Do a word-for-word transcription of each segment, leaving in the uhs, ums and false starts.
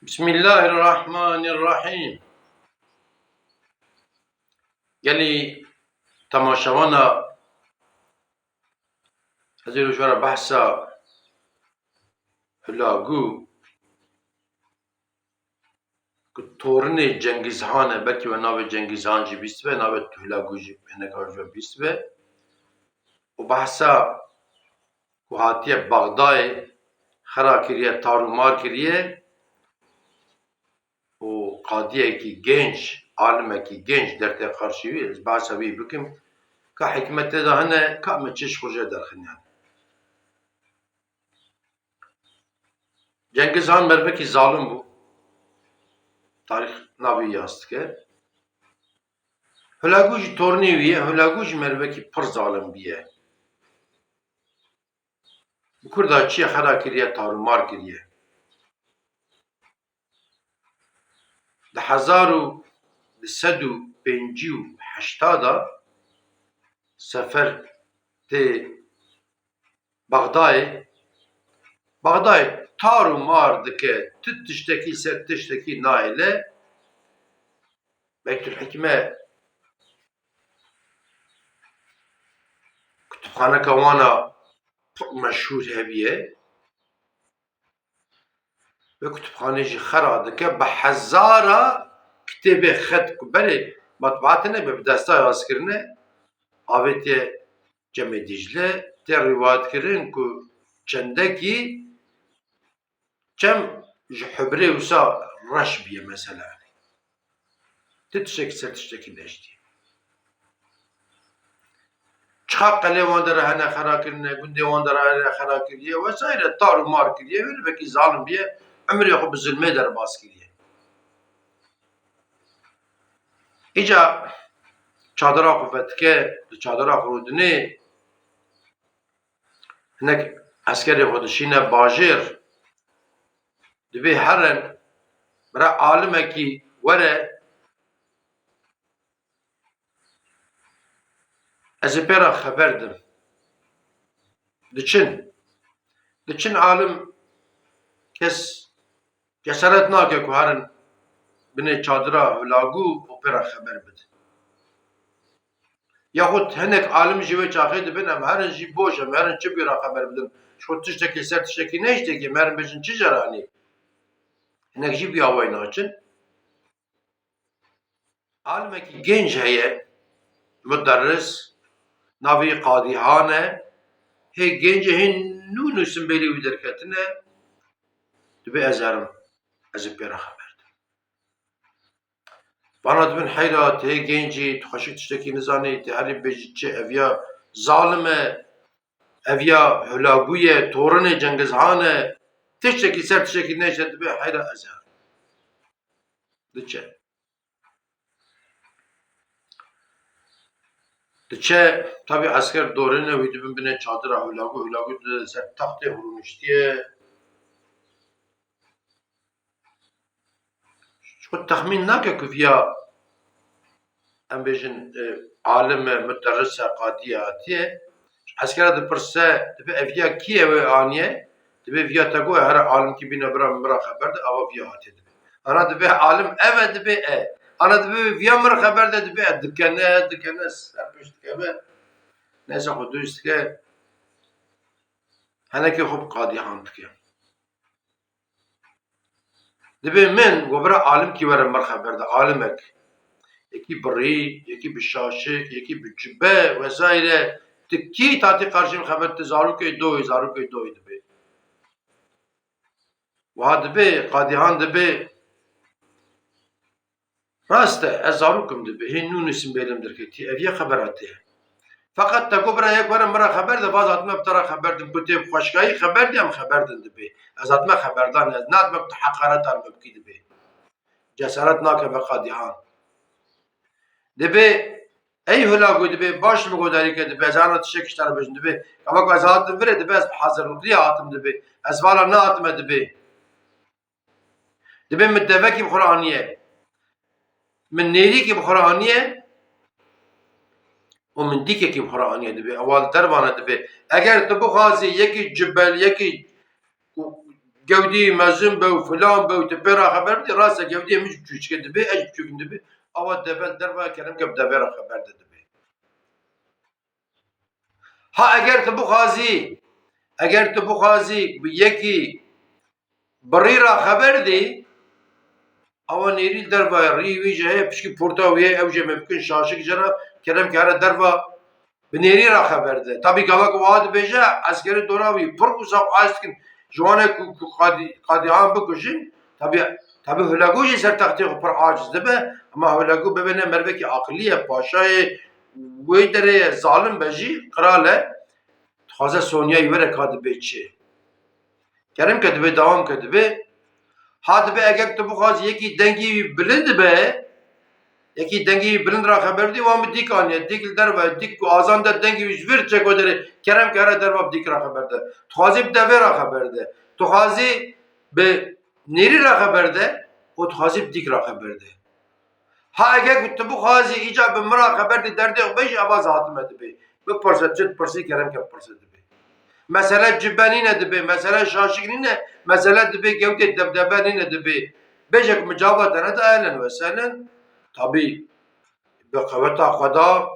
Bismillahirrahmanirrahîm. Gelî temaşevana, ez ê ji we re behsa Hulagû, ku torinê Cengîz Han e, belkî we navê Cengîz Han jî bîstibe, navê Hulagû jî hineka ji we bîstibe. Û behsa ku hatiye Bexdayê xera kiriye, tar û mar kiriye û qadiyekî genc, alimekî genc dertê qarşî wî, ez behsa wî bikim, ka hikmet tê de hene, ka me çi ji xwe jê derxin yani. Cengîz Han mervekî zalim bû. Tarîx navê wî yaz dike. Hulagû jî tornê wî ye, Hulagû jî mervekî pir zalim bûye. Bi Kurda çi ye xera kiriye, tar û mar kiriye. Di hezar û du sed û pêncî û heşta de sefer tê Bexdayê. Bexdayê tar û mar dike, tu tiştekî ser tiştekî nahêle. Beytulhikme kutubxaneka wana pir meşhûr hebûye. Vê kutubxanê jî xera dike, bi hezara kitêbê xet ku berê matbaa tune be, bi desta yazkirine, avêtiye Çemê Dîcle, tê rîwayetkirin ku çendekî çem ji hubrê wisa reş bûye mesela. Ti tiştekî ser tiştekî neştiye. Çiqa qelê wan de re hene xera kirine, gundê wan de re hene xera kiriye, wesaire tar û mar kiriye, wê rivekî zalim bûye, umrê xwe bi zilmê derbas kiriye. Îca çadira xwe vedike, di çadira xwe rûdinê, hinek eskerê xwe dişîne bajêr, dibê herin, bira alimekî were, ez ê pê re xeber dim. Diçin. Diçin alim kes cesaret nake ku herin binê çadira Hulagû û pê re xeber bidin. Yaxud hinek alim jî wê çaxê dibin, em herin jî boş, em herin çi bî re xeber bidin. Ji xwe tiştekî ser tiştekî nehiştekî, em herin bêjin çi jeranî. Hinek jî biya wê naçin. Alimekî genc heye, muderris, navê wî Qadîhan e, hê genc e, hê nûn û simbêlê wî derketine, dibê ez herim, ez ê pê re xeber dim. Vana dibin heyra, tu hê genc î, tu xweşik tiştekî nizanî, tu herî bêjî çi, ev ya zalim e, ev ya Hulagû ye, torinê Cengizhan e, tiştekî ser tiştekî nehişte, dibê heyra ez herim. Diçe. Diçe, tabî esker dorîne wî, dibin binê çadira Hulagû, Hulagû di ser textê hûrûniştiye. Ji xwe texmîn nake ku viya, em bêjin, e, alim e, muderris e, qadî ye, hatiye. Ji eskera dipirse, dibê ev ya kî ye wê aniye? Dibê viya te got, here alimkî bîne bira min, bira xeber de, ava viya hatiye dibê. Ana dibê alim ev e, dibê e. Ana dibê viya min re xeber de, dibê e, dikene, dikene, ser pêş dikeve. Neyse xwe dûst dike. Henekê xwe bi Qadîhan dike. Dibê min, we bira alimkî were min re xeber de, alimek. Yekî bi rî, yekî bi şaşik, yekî bi cibe, wesaire. Tu kî tatî qarşî min xeber, tu zarokê doyê, zarokê doyê dibê. Wiha dibê, Qadîhan dibê. Rast e, ez zarok im dibê, hê nûn û simbêlim derketî, ev yê xebera te ye. Feqet te got bira yek were min re xeber de, va ez hatime bi te re xeber dim, ku tê bi xweşikayî xeber dî, em xeber din dibê. Ez hatime xeberdan, ez nehatime ku tu heqareta li min bikî dibê. Cesaret nake be Qadîhan. Dibê, ey Hulagû dibê, baş min godarî ke dibê, ez ana tiştek ji te re bêjim dibê. Kava ku ez hatim virê dibê, ez bi hazirlikliyê hatim dibê. Ez vala nehatime dibê. Dibê min devekî bi xwe re aniye. Min nêrîkî bi xwe re aniye û min dîkekî bi xwe re aniye dibê. Ewa li dervan e dibê. Eger tu bixwazî yekî cibel, yekî gewdî mezin be û filan be û tu pê re xeber bidî, rast e gewdiyê min jî biçûçik e dibê, ez jî biçûk im dibê. Awa deve li derve kerem ke bi devê re xeber de dibê. Ha eger tu bixwazî, eger tu bixwazî bi yekî bi rî re xeber dî, awa nêrî li derve ye, rî wî jî heye, pişkî porta wî heye, ew jê mimkin şaşik jê re kerem ke here derve bi nêrî re xeber de. Tabî gava ku wiha dibêje, eskerê dora wî pir wisa xwaz dikin. Ji wan e ku, ku qadî-, qadîhan bikujin, tabî, tabî Hulagû jî ser textê xwe pir aciz dibe, ema Hulagû bibêne merivekî aqilî ye, paşayê wê derê ye, zalim be jî, qral e. Dixwaze Sonyayî were ka dibê çi? Kerem ke dibê, dewam ke dibê. Ha dibê eger tu bixwazî yekî dengî wî bilind be, yekî dengî wî bilind re xeber dî, wan bi dîk aniye. Dîk li derve, dîk ku azan de dengî wî ji vir çeko derê, kerem ke here derva bi dîk re xeber de. Tu xwazî bi devê re xeber de. Tu xwazî bi nêrî re xeber de û tu xwazî bi dîk re xeber de. Ha eger ku tu bixwazî îca bi min re xeber dî derdê xwe bêjî, eva ez hatime dibê. Bipirse, çi dipirsî kerem ke bipirse dibê. Mesele cibe nîne dibê, mesele şaşik nîne, mesele dibê gewtê debdebe nîne dibê. Bêje ku min cevaba te nedaye, ehlen we sehlen. Tabî bi qeweta Xweda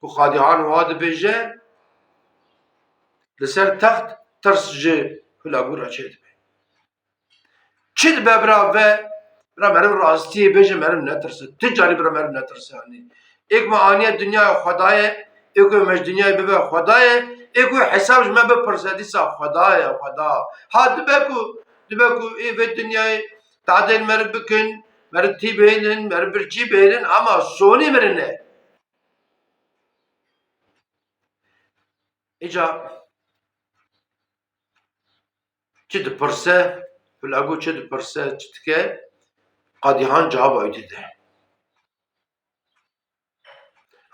ku Qadîhan wiha dibêje, li ser text tirs ji Hulagû re çêdibe. Çi dibe bira ve, bira meriv rastiyê bêje, meriv netirse. Ti carî bira meriv netirse, yanî. Ê ku me aniye dinyaya Xwedayê, ê ku me ji dinyayê bibe Xwedayê, ê ku hesab ji me bipirse, dîsa Xwedayê, Xweda. Ha dibe ku, dibe ku ê vê dinyayê tadên meriv bikin, meriv tî bihêlin, meriv birçî bihêlin, ama sonî mirine. Îca çi dipirse, Hulagû çi dipirse, çi dike, Qadîhan cewaba wî dide.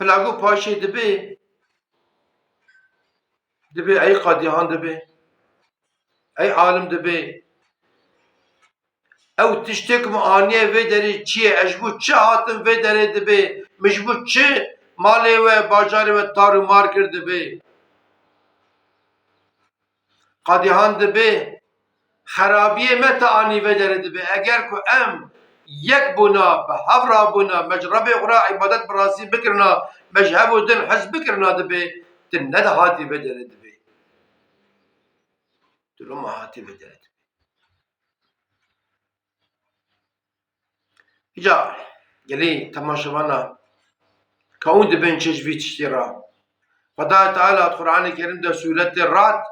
Hulagû paşê dibê, dibê ey Qadîhan dibê, ey alim dibê. Ew tiştê ku min aniye vê derê çi ye? Ez ji bo çi hatim vê derê dibê? Min ji bo çi malê we, bajarê we tar û mar kir dibê? Qadîhan dibê, xerabiyê me te anî vê derê dibê. Eger ku em yek bûna, bi hev rabûna, me ji Rebê xwe re îbadet bi rastî bikirina, me ji hev û din hez bikirina dibê, tu nedihatî vê derê dibê. Tu loma hatî vê derê dibê. Îca gelî temaşevana, ka hûn dibên çi ji vî tiştî re? Xwedayê Teala di Qur'anê Kerîm de sûretê Ra'd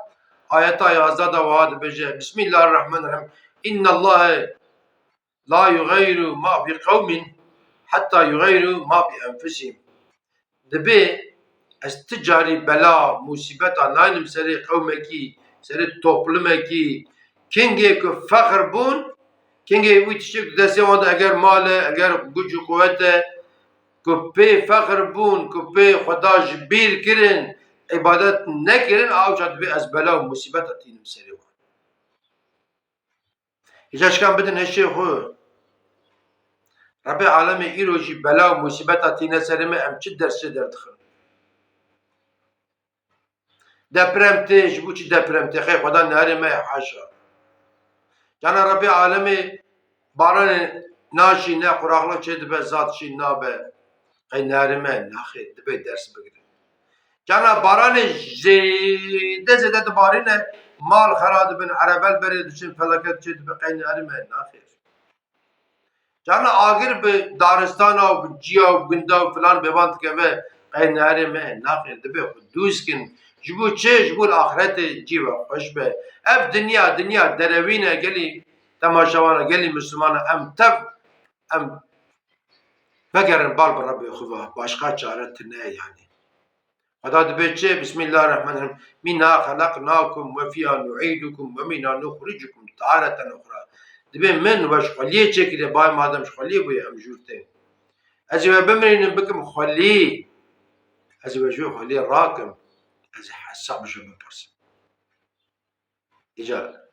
ayeta yazdeh de wiha dibêje, Bismillahirrahmanirrahim. Innallahe la yughayyiru ma bi qewmin hatta yughayyiru ma bi enfusihim. Dibê ez ti carî bela, musîbeta naynim serê qewmekî, serê toplumekî. Kengê ku fexr bûn, kengê wî tiştê ku destê wan de eger mal e, eger guc û quwet e, ku pê fexr bûn, ku pê Xweda ji bîr kirin, îbadet nekirin, awca dibê ez bela û musîbeta tînim serê wan. Îca şikan bidin hişê xwe. Rebê alemê îro jî bela û musîbeta tîne serê me, em çi ders çê derdixin? Deprem tê, ji bo çi deprem tê? Xey Xweda nerê me ye, haşa. Cana Rebê alemê baranê naşîne, quraxlik çê dibe, zat şîn nabe. Qey nerê me, naxêr, dibê ders bigirin. Cana baranê zêde zêde dibarîne, mal xera dibin, erebe li berê diçin, felaket çê dibe, qey nerê me, naxêr. Cana agir bi daristana û bi ciya û gunda û filan bêvan dikeve, qey nerê me, naxêr, dibê xwe dûz kin. Ji bo çi? Ji bo li axretê cî ve xweş be. Ev dinya, dinya derewîn e, gelî temaşevan e, gelî misliman e, em tev, em vegerin bal bi Rebê xwe ve, başqa çare tune ye yanî. Xweda dibê çi? Bismillahirrahmanirrahim. Minha xelaqnakum ve fiha nu'idukum ve minha nuxricukum tareten uxra. Dibê min we ji xweliyê çêkiriye, bay madem ji xweliyê bûye, em jûr tên. Ez ê we bimirînim, bikim xwelî. Ez ê we ji wê xweliyê rakim. Ez ê hesab ji we bipirsim. Îca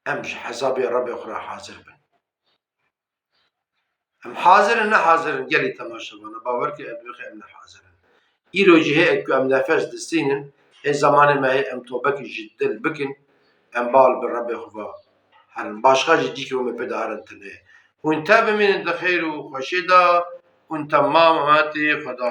em ji hesabê Rebê xwe re hazir bin. Em hazir in, ne hazir in, gelî temaşevana, bawer ke em dibêxê em ne hazir in. Îro jî hê ku em nefes distînin, hê zemanê me hê em tobekî ji dil bikin, em bal bi Rebê xwe ve herin. Başqa jî cîkê hûn me pê de herin tune. Hûn te bimînin di xêr û xweşê de, hûn temam hemetê Xweda